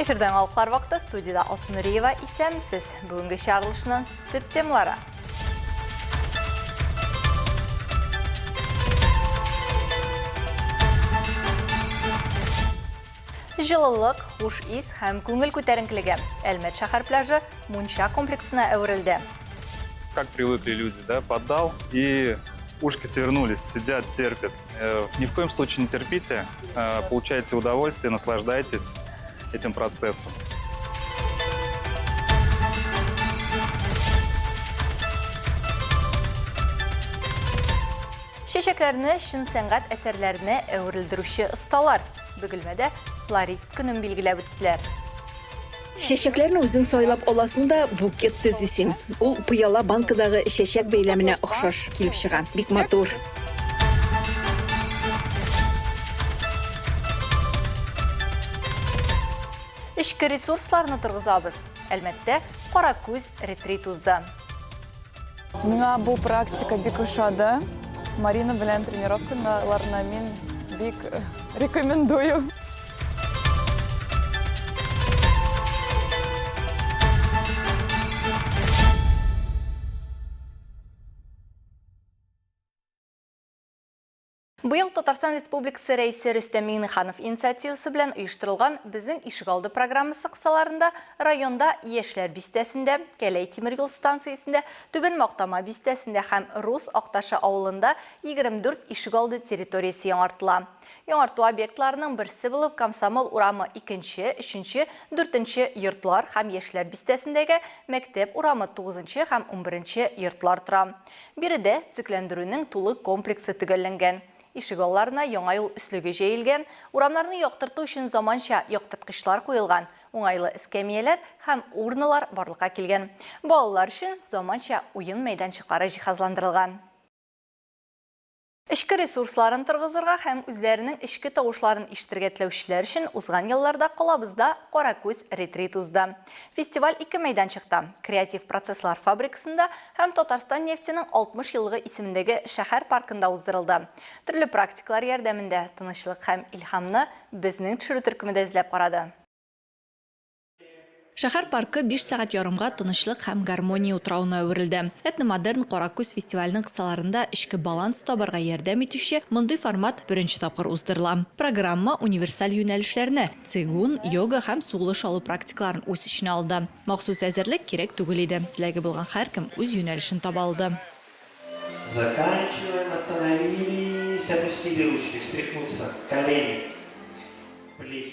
Эфирда яңалыклар вакыты студиядә Алсу Нуриева исәнмесез. Бүгенге чыгарылышның төп темалары. Җылылык, хуш ис һәм күңел күтәренкелеге. Әлмәт шәһәр пляжы мунча комплексына әверелде. Как привыкли люди, да, поддал и ушки свернулись, сидят, терпят. Ни в коем случае не терпите, получайте удовольствие, наслаждайтесь этим процессом. Чәчәкләрне чын сәнгать әсәрләренә әверелдерүче осталар Бөгелмәдә флорист көнен билгеләп үттеләр. Чәчәкләрне үзең сайлап аласың да букет төзисең. Ул пыяла банкадагы чәчәк бәйләменә охшаш килеп чыга. Бик матур. Эчке ресурсларны торгызабыз. Әлмәттә Каракүз ретрит узды. Миңа бу практика бик ошады. Марина белән тренировкаларны мин бик рекомендую. Быел Татарстан Республикасы Рәисе Рөстәм Миңнеханов инициативасы белән оештырылган Безнең ишегалды программасы кысаларында районда Яшьләр бистәсендә, Кәләй тимер юл станциясендә, Түбән Мактама бистәсендә һәм Рус Акташы авылында 24 ишегалды территориясе яңартыла. Яңарту объектларының берсе булып Комсомол урамы икенче, өченче, дүртенче йортлар һәм Яшьләр бистәсендәге Мәктәп урамы тугызынчы һәм унберенче йортлар тора. Биредә төзекләндерүнең тулы комплексы төгәлләнгән. Ишегалларына яңа юл өслеге җәелгән, урамнарны яктырту өчен заманча яктырткычлар куелган, уңайлы эскәмияләр һәм урналар барлыкка килгән. Балалар өчен заманча уен мәйданчыклары җиһазландырылган. Эчке ресурсларын торгызырга һәм үзләренең эчке тавышларын ишетергә теләүчеләр өчен узган елларда калабызда Каракүз ретрит узды. Фестиваль ике мәйданчыкта, Креатив процесслар фабрикасында һәм Татарстан нефтенең 60 еллыгы исемендәге шәһәр паркында уздырылды. Төрле практикалар ярдәмендә тынычлык һәм илһамны безнең төшерү төркеме дә эзләп карады. Шәһәр паркы биш сәгать ярымга тынычлык һәм гармония утравына әверелде. Этномодерн Каракүз фестиваленең кысаларында эчке баланс табарга ярдәм итүче мондый формат беренче тапкыр уздырыла. Программа универсаль юнәлешләрне, цигун, йога һәм сулыш алу практикаларын үз эченә алды. Махсус әзерлек кирәк түгел иде, теләге булган һәркем үз юнәлешен таба алды. Заканчиваем, остановились, опустили ручки, встряхнуться, колени.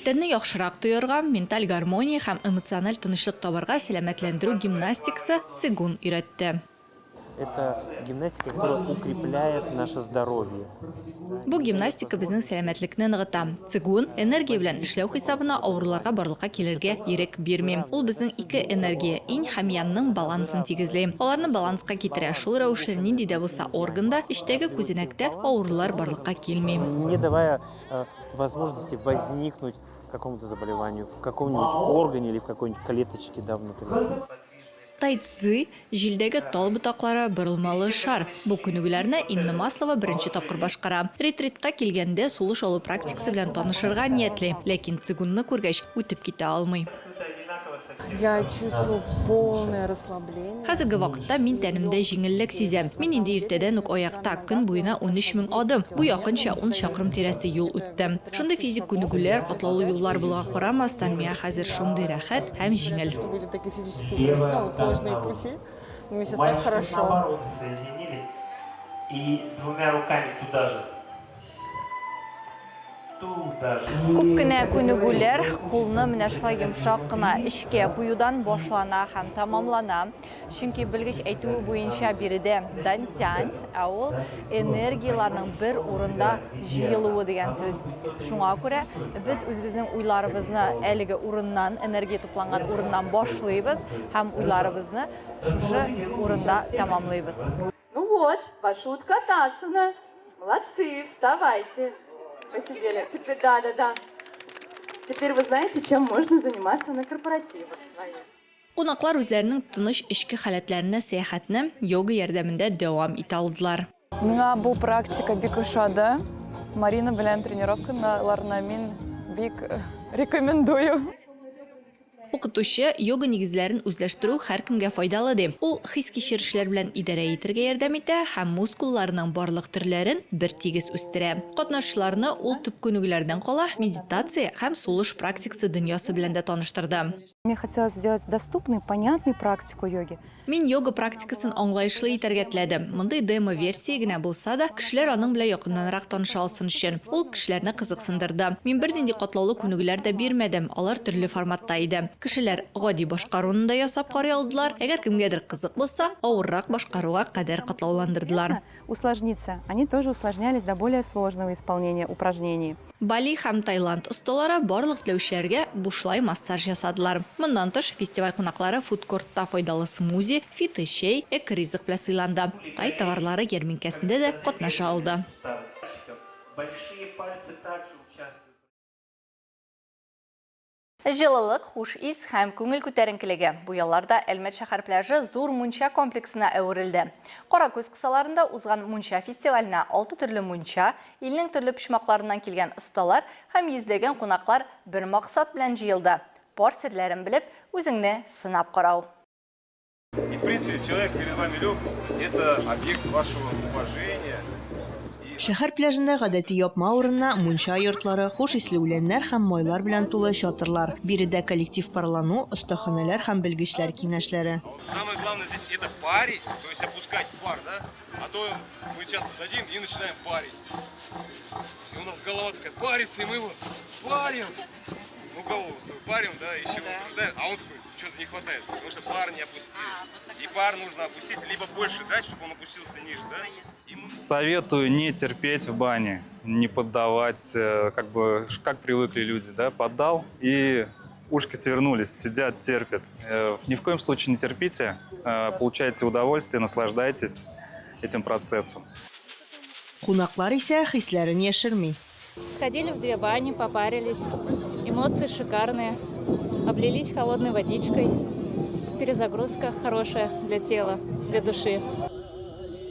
Тәнне яхшырак тоярга, менталь гармония һәм эмоциональ тынычлык табарга сәламәтләндерү гимнастикасы цигун өйрәтте. Это гимнастика, которая укрепляет наше здоровье. Бу гимнастика безнең сәламәтлекне ныгыта. Цигун, энергия белән эшләү хисабына авыруларга барлыкка килергә ирек бирми. Ул безнең ике энергия, инь һәм янның балансын тигезли. Аларны баланска китерә, шул рәвешле нинди дә булса органда, эчтәге күзәнәктә авырулар барлыкка килми. Не давая возможности возникнуть какому-то заболеванию в каком-нибудь органе или в какой-нибудь клеточке, да, внутри. Тайцзы, җилдәге тал ботаклары, борылмалы шар. Бу күнегүләрне Инна Маслова беренче тапкыр башкара. Ретритка килгәндә сулыш алу практикасы белән танышырга ниятли, ләкин цигунны күргәч, үтеп китә алмый. Я чувствую полное расслабление. Хәзерге вакытта мин тәнемдә җиңеллек сизәм. Мин инде иртәдән үк аякта, көн буена 13 мең адым, бу якынча ун чакрым тирәсе юл үттем. Шундый физик күнегүләр, катлаулы юллар булуга карамастан, миңа хәзер шундый рәхәт һәм җиңел. Күп кенә күнегүләр кулны менә шулай йомшак кына эчкә куюдан башлана һәм тәмамлана. Чөнки белгеч әйтүе буенча биредә дантянь, ә ул энергияләрнең бер урында җыелуы дигән сүз. Шуңа күрә без үзебезнең уйларыбызны әлеге урыннан, энергия тупланган урыннан башлыйбыз һәм уйларыбызны шушы урында тәмамлыйбыз. Ну вот, ваша уткатасана. Молодцы, вставайте. Посидели. Теперь, да, да, да. Теперь вы знаете, чем можно заниматься на корпоративах своих. Кунаклар үзләренең тыныч эчке халәтләренә сәяхәтне йога ярдәмендә дәвам итә алдылар. Миңа бу практика бик ошады. Марина белән тренировкаларны мин бик рекомендую. Укытучы йога нигезләрен үзләштерү һәркемгә файдалы ди. Ул хис-кичерешләр белән идарә итәргә ярдәм итә һәм мускулларның барлык төрләрен бертигез үстерә. Катнашучыларны ул төп күнегүләрдән кала медитация һәм сулыш практикасы дөньясы белән дә таныштырды. Мне хотелось сделать доступной, понятной практику йоги. Мин йога практикасын аңлаешлы итәргә теләдем. Мондый демо-версия генә булса да, кешеләр аның белән якыннанрак таныша алсын өчен. Ул кешеләрне кызыксындырды. Мин бернинди катлаулы күнегүләр дә бирмәдем, алар төрле форматта иде. Кешеләр гади башкаруны да ясап карый алдылар, әгәр кемгәдер кызык булса, авыррак башкаруга кадәр катлауландырдылар. Усложниться. Они тоже усложнялись до более сложного исполнения упражнений. Бали һәм Таиланд осталары барлык теләүчеләргә бушлай массаж ясадылар. Моннан тыш, фестиваль кунаклары фудкортта файдалы смузи, фито-чәй, эко-ризык белән сыйланды. Тай товарлары ярминкәсендә дә катнаша алды. Большие пальцы также участвуют. Җылылык, хуш ис һәм күңел күтәренкелеге. Бу ялларда Әлмәт шәһәр пляжы зур мунча комплексына әверелде. Каракүз кысаларында узган мунча фестиваленә алты төрле мунча, илнең төрле почмакларыннан килгән осталар һәм йөзләгән кунаклар бер максат белән җыелды. Пар серләрен белеп, үзеңне сынап карау. И, в принципе, человек перед вами лег, это объект вашего уважения. Шәһәр пляжында гадәти япма урынына мунча йортлары, хуш исле үләннәр һәм майлар белән тулы чатырлар. Биредә коллектив парлану, остаханәләр һәм белгечләр киңәшләре. Самое главное здесь это парить, то есть опускать пар, да? А то мы часто дадим и начинаем парить. И у нас голова такая парится, и мы его парим. Ну, голову свою парим, да, еще утруждаем. А он такой, что-то не хватает, потому что пар не опустили. И пар нужно опустить, либо больше дать, чтобы он опустился ниже, да? Советую не терпеть в бане, не поддавать, как бы, как привыкли люди, да, поддал и ушки свернулись, сидят, терпят. Ни в коем случае не терпите, получайте удовольствие, наслаждайтесь этим процессом. Кунаклар исә хисләрен яшерми. Сходили в две бани, попарились. Эмоции шикарные. Облились холодной водичкой. Перезагрузка хорошая для тела, для души.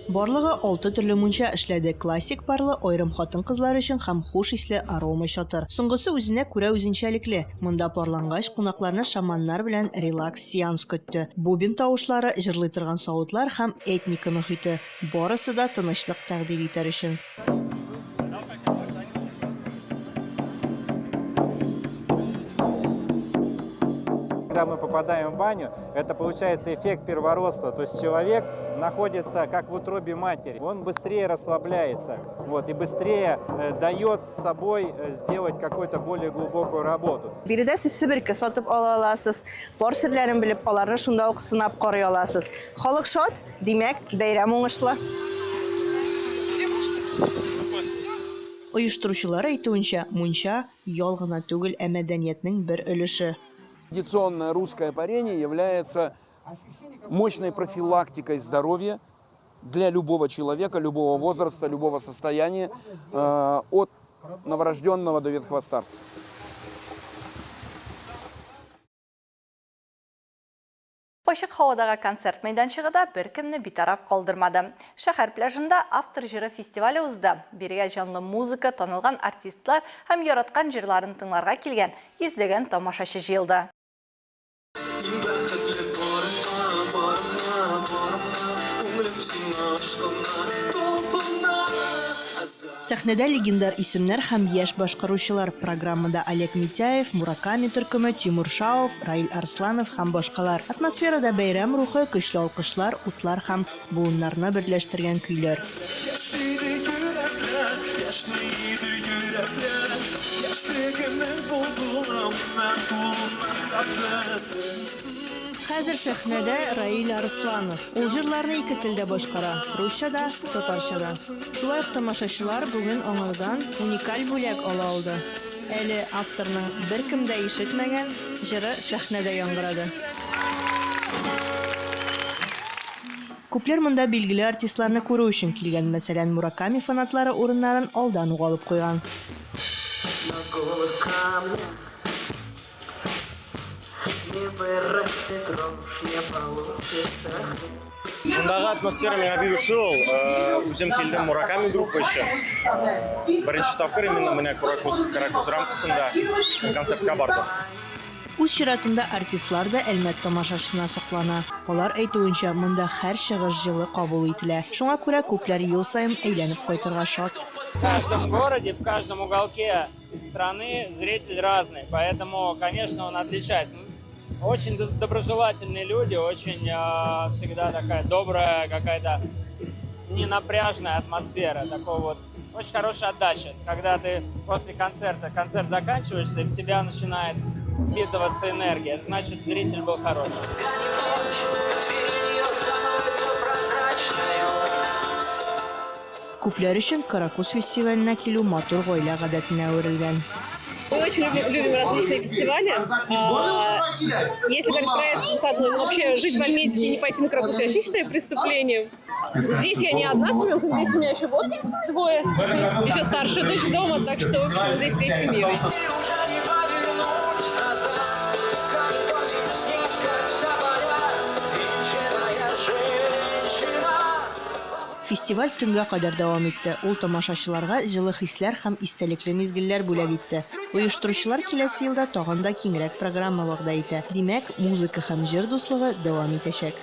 Барлыгы алты төрле мунча эшләде. Классик парлы, аерым хатын-кызлар өчен һәм хуш исле арома чатыр. Соңгысы үзенә күрә үзенчәлекле. Монда парлангач, кунакларны шаманнар белән релакс сеанс көтте. Бубен тавышлары, җырлый торган савытлар һәм этника мохите. Барысы да тынычлык тәкъдир итәр өчен. Когда мы попадаем в баню, это получается эффект первородства. То есть человек находится как в утробе матери. Он быстрее расслабляется, вот, и быстрее дает с собой сделать какую-то более глубокую работу. Биредә сез себерке сатып ала аласыз, пар серләрен белеп, аларны шунда ук сынап карый аласыз. Халык шат, димәк, бәйрәм уңышлы. Оештыручылар әйтүенчә, мунча ял гына түгел, ә мәдәниятнең бер өлеше. Традиционное русское парение является мощной профилактикой здоровья для любого человека, любого возраста, любого состояния, от новорожденного до ветхого старца. Ачык һавадагы концерт мәйданчыгы да беркемне битараф калдырмады. Шәһәр пляжында Автор җыры фестивале узды. Бирегә җанлы музыка, танылган артистлар һәм яраткан җырларын тыңларга килгән йөзләгән тамашачы җыелды. Мин бәхетле барына, барына, барына, Күңелем сиңа ашкына, талпына. Сәхнәдә легендар исемнәр һәм яшь башкаручылар. Программада Олег Митяев, Мураками төркеме, Тимур Шаов, Раил Арсланов һәм башкалар. Атмосферада бәйрәм рухы, көчле алкышлар, утлар һәм буыннарны берләштергән көйләр. Яшьлеге йөрәкләр, яшьлеге йөрәкләр, Яшьлегемнең булдылымнан кулымнан хәбәр. Хәзер сәхнәдә Раил Арсланов. Ул җырларны ике телдә башкара: русча да, татарча да. Шулай ук тамашачылар бүген аңардан уникаль бүләк ала алды. Әле авторның беркем дә ишетмәгән җыры сәхнәдә яңгырады. Күпләр монда билгеле артистларны күрү өчен килгән. Мәсәлән, Мураками фанатлары урыннарын алдан ук алып куйган. На голых камнях не вырастет рожь, не получится хлеб. Мондагы атмосфера миңа бик ошый ул. Үзем килдем Мураками группа өчен. Беренче тапкыр именно менә Каракүз, Каракүз рамкасында концертка бардым. Үз чиратында артистлар да Әлмәт тамашачысына соклана. Алар әйтүенчә, монда һәр чыгыш җылы кабул ителә. Шуңа күрә күпләр ел саен әйләнеп кайтырга шат. В каждом городе, в каждом уголке страны зритель разный, поэтому, конечно, он отличается. Очень доброжелательные люди, очень всегда такая добрая какая-то ненапряжная атмосфера, такого вот очень хорошая отдача, когда ты после концерта, концерт заканчиваешься, и в тебя начинает впитываться энергия. Это значит, зритель был хороший. Күпләр өчен Каракүз фестиваленә килү матур гаилә гадәтенә әверелгән. Мы очень любим, любим различные фестивали. А, если говорить про этот выходной, ну, вообще жить в Альметьевске и не пойти на Каракуз, я вообще считаю преступлением. Здесь я не одна с ребенком, здесь у меня еще вот двое, еще старшая дочь дома, так что, в общем, здесь всей семьей. Фестиваль төнгә кадәр дәвам итте. Ул тамашачыларга җылы хисләр һәм истәлекле мизгелләр бүләк итте. Оештыручылар киләсе елда тагын да киңрәк программа вәгъдә итә. Димәк, музыка һәм җыр дуслыгы дәвам итәчәк.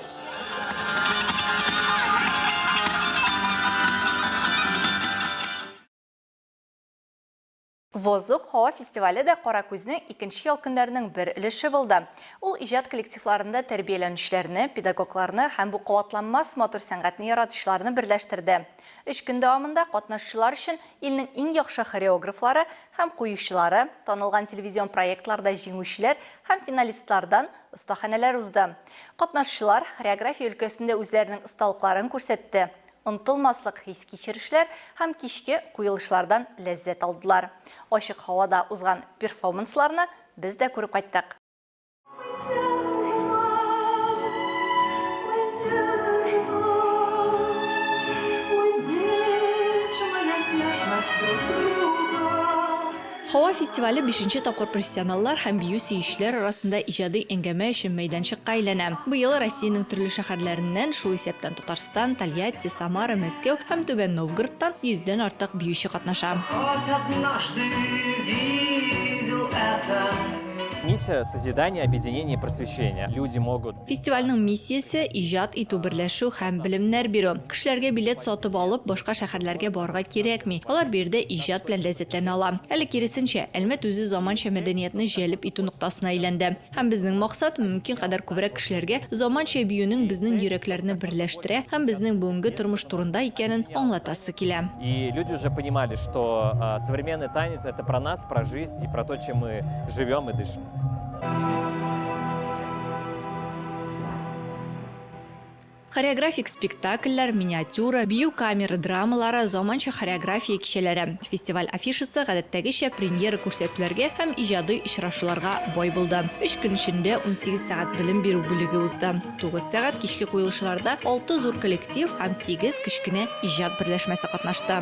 Воздух һава фестивале дә Каракүзнең икенче ял көннәренең бер өлеше булды. Ул иҗат коллективларында тәрбияләнүчеләрне, педагогларны һәм бу кабатланмас матур сәнгатьне яратучыларны берләштерде. Өч көн дәвамында катнашучылар өчен илнең иң яхшы хореографлары һәм куючылары, танылган телевизион проектларда җиңүчеләр һәм финалистлардан остаханәләр узды. Катнашучылар хореография өлкәсендә үзләренең осталыкларын күрсәтте, онытылмаслык хис-кичерешләр һәм кичке куелышлардан ләззәт алдылар. Ачык һавада узган перформансларны без дә күреп кайттык. Һава фестивале бишенче тапкыр профессионаллар һәм бию сөючеләр арасында иҗади әңгәмә өчен мәйданчыкка әйләнә. Быел Россиянең төрле шәһәрләреннән, шул исәптән Татарстан, Тольятти, Самара, Мәскәү һәм Түбән Новгородтан йөздән артык биюче катнаша. Хоть однажды видел это. Миссия созидания, объединения и просвещения. Люди могут Фестивальнең миссиясе, иҗат итү, берләшү һәм белемнәр бирү. Кешеләргә билет сатып алып, башка шәһәрләргә барырга кирәкми. Алар биредә иҗат белән ләззәтләнә ала. Әле киресенчә, Әлмәт үзе заманча мәдәниятне җәлеп итү ноктасына әйләнде. Һәм безнең максат, мөмкин кадәр күбрәк кешеләргә заманча биюнең безнең йөрәкләрне берләштерә һәм безнең бүгенге тормыш турында икәнен аңлатасы килә. И люди уже понимали, что современный танец это про нас, про жизнь и про то, чем мы живем и дышим. Хореографик спектакльләр, миниатюра, бию камера драмалары, заманча хореография кичәләре. Фестиваль афишасы гадәттәгечә премьера күрсәтүләргә һәм иҗади очрашуларга бай булды. Өч көн эчендә 18 сәгать белем бирү бүлеге узды. 9 сәгать кичке куелышларда 6 зур коллектив һәм 8 кечкенә иҗат берләшмәсе катнашты.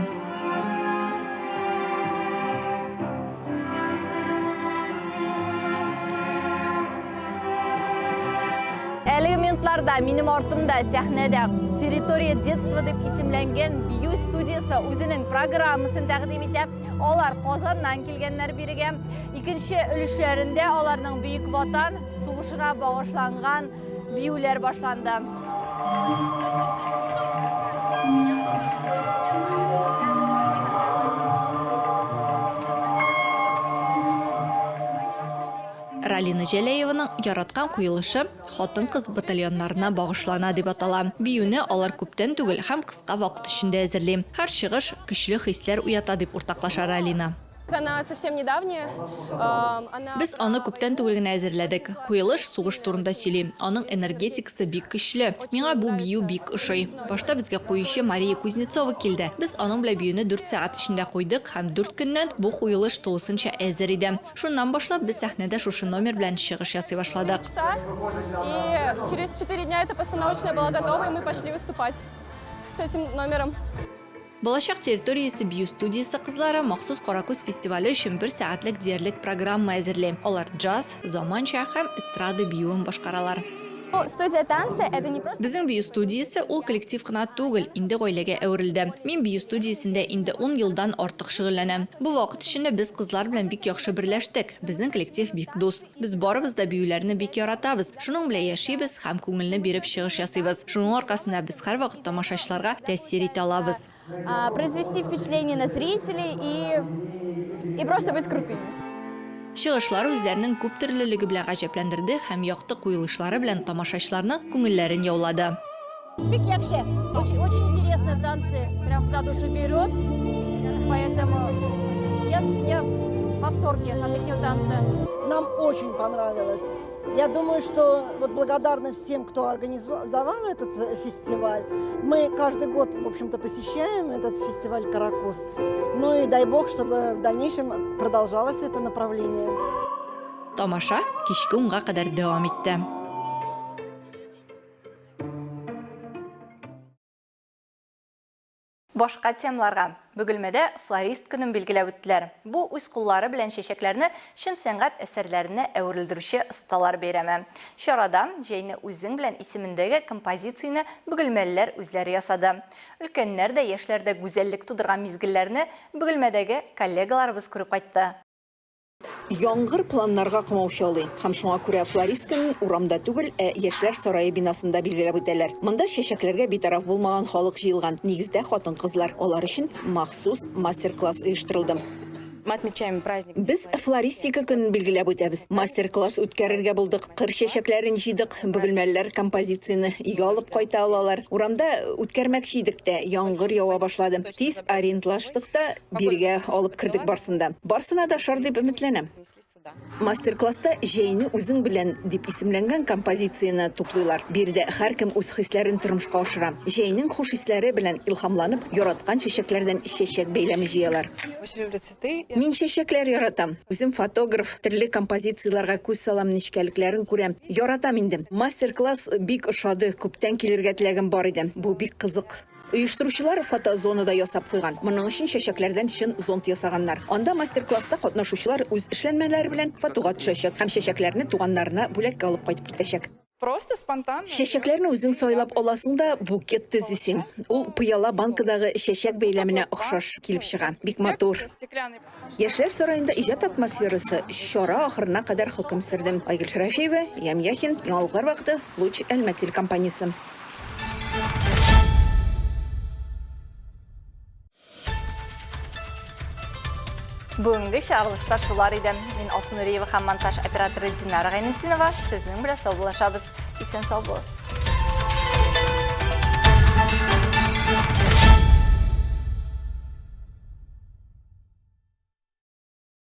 Әлеге минутларда минем артымда сәхнәдә Территория детства дип исемләнгән бию студиясе үзенең программасын тәкъдим итә. Алар Казаннан килгәннәр бирегә. Икенче өлешләрендә аларның Бөек Ватан сугышына багышланган биюләр башланды. Ралина Җәләеваның яраткан куелышы хатын-кыз батальоннарына багышлана дип атала. Биюне алар күптән түгел һәм кыска вакыт эчендә әзерли. Һәр чыгыш көчле хисләр уята, дип уртаклаша Ралина. Она совсем недавняя. Она Без аны күптән түгел генә әзерләдек. Куелыш сугыш турында сөйли. Аның энергетикасы бик көчле. Миңа бу бию бик ошый. Башта безгә куючы Мария Кузнецова килде. Без аның белән биюне дүрт сәгать эчендә куйдык һәм дүрт көннән бу куелыш тулысынча әзер иде. Шуннан башлап без сәхнәдә шушы номер белән чыгыш ясый башладык. И через четыре дня эта постановочная была готова, и мы пошли выступать с этим номером. Балачак территориясе бию студиясе кызлары махсус Каракүз фестивале өчен бер сәгатьлек диярлек программа әзерли. Алар джаз, заманча һәм эстрада биюен башкаралар. Студия танца это не просто... Безнең бию студиясе ул коллектив кына түгел, инде гаиләгә әверелде. Мин бию студиясендә инде ун елдан артык шөгыльләнәм. Бу вакыт эчендә без кызлар белән бик яхшы берләштек. Безнең коллектив бик дус. Без барыбыз да биюләрне бик яратабыз, шуның белән яшибез һәм күңелне биреп чыгыш ясыйбыз. Шуның аркасында без һәрвакыт тамашачыларга тәэсир итә алабыз. Произвести впечатление на зрителей и, и просто быть крутыми. Чыгышлар үзләренең күптөрлелеге белән гаҗәпләндерде һәм якты куелышлары белән тамашачыларның күңелләрен яулады. Бик яхшы. Очень, очень интересные танцы, прям за душу берет. Поэтому я, я в восторге от их танца. Нам очень понравилось. Я думаю, что вот благодарны всем, кто организовал этот фестиваль. Мы каждый год, в общем-то, посещаем этот фестиваль «Каракуз». Ну и дай бог, чтобы в дальнейшем продолжалось это направление. Тамаша кичке унга кадәр дәвам итте. Башка темаларга. Бөгелмәдә флорист көнен билгеләп үттеләр. Бу үз куллары белән чәчәкләрне чын сәнгать әсәрләренә әверелдерүче осталар бәйрәме. Чарада Җәйне үзең белән исемендәге композицияне бөгелмәлеләр үзләре ясады. Өлкәннәр дә, яшьләр дә гүзәллек тудырган мизгелләрне Бөгелмәдәге коллегаларыбыз күреп кайтты. Яңгыр планнарга комаучалый. Һәм шуңа күрә флорист көнен урамда түгел, ә Яшьләр сарае бинасында билгеләп үтәләр. Монда чәчәкләргә битараф булмаган халык җыелган, нигездә хатын-кызлар. Алар өчен махсус мастер-класс оештырылды. Мы отмечаем праздник. Без флористика көнен билгеләп үтәбез. Мастер-класс үткәрергә булдык. Кыр чәчәкләрен җыйдык. Бөгелмәлеләр композицияне өйгә алып кайта алалар. Урамда үткәрмәкче идек тә, яңгыр ява башлады. Тиз ориентлаштык та, Бирегә алып кердек барсын да. Барсына да ошар дип өметләнәм. Мастер-класста Җәйне үзең белән дип исемләнгән композицияне туплыйлар. Биредә һәркем үз хисләрен тормышка ашыра. Җәйнең хуш исләре белән илһамланып, яраткан чәчәкләрдән чәчәк бәйләме җыялар. Мин чәчәкләр яратам. Үзем фотограф, төрле композицияләргә күз салам, нечкәлекләрен күрәм. Яратам инде. Мастер-класс бик ошады, күптән килергә теләгем бар иде. Бу бик кызык. Оештыручылар фотозона да ясап куйган. Моның өчен чәчәкләрдән чын зонт ясаганнар. Анда мастер-класста катнашучылар үз эшләнмәләре белән фотога төшәчәк һәм чәчәкләрне туганнарына бүләккә алып кайтып китәчәк. Просто спонтанно. Чәчәкләрне үзең сайлап аласың да, букет төзисең. Ул пыяла банкадагы чәчәк бәйләменә охшаш килеп чыга. Бик матур. Яшьләр сараенда иҗат атмосферасы чара ахырына кадәр хөкем сөрде. Айгөл Шәрәфиева, Ям Яхин, Яңалыклар вакыты, Луч Әлмәт телекомпаниясе. Бүгенге чыгарылышта шулар иде. Мин Алсу Нуриева һәм монтаж операторы Динара Гайнетдинова сезнең белән саубуллашабыз. Исән сау булыгыз.